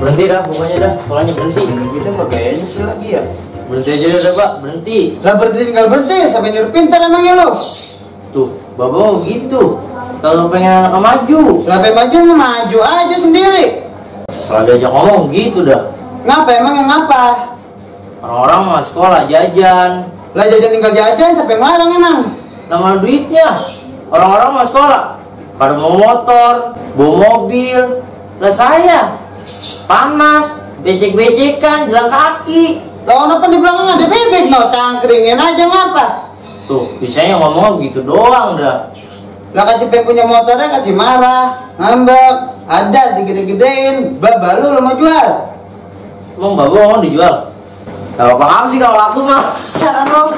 Berhenti dah, pokoknya dah, sekolahnya berhenti. Kita mah kayaknya sih lagi ya. Berhenti aja dah Pak, berhenti. Lah berhenti tinggal berhenti, sampai nyuruh pintar emangnya lo. Tuh, Bapak mau gitu. Kalau pengen anaknya maju. Lah pengen maju maju aja sendiri. Kalau diajak ngomong gitu dah. Ngapa emangnya ngapa? Orang-orang mah sekolah jajan. Lah jajan tinggal jajan, siapa yang larang emang? Nama duitnya. Orang-orang mah sekolah pada mau motor, bawa mobil. Lah saya panas, becek-becekan, jalan kaki. Lah kenapa di belakang ada bebek no, tangkringin aja ngapa? Tuh, bisanya ngomong gitu doang dah. Lah kasih pengen punya motornya kasih marah, ngambek, ada digede-gedein, balu lo mau jual. Emang Bapak mau dijual? Gak apa-apa sih kalau aku mah. Saran lo.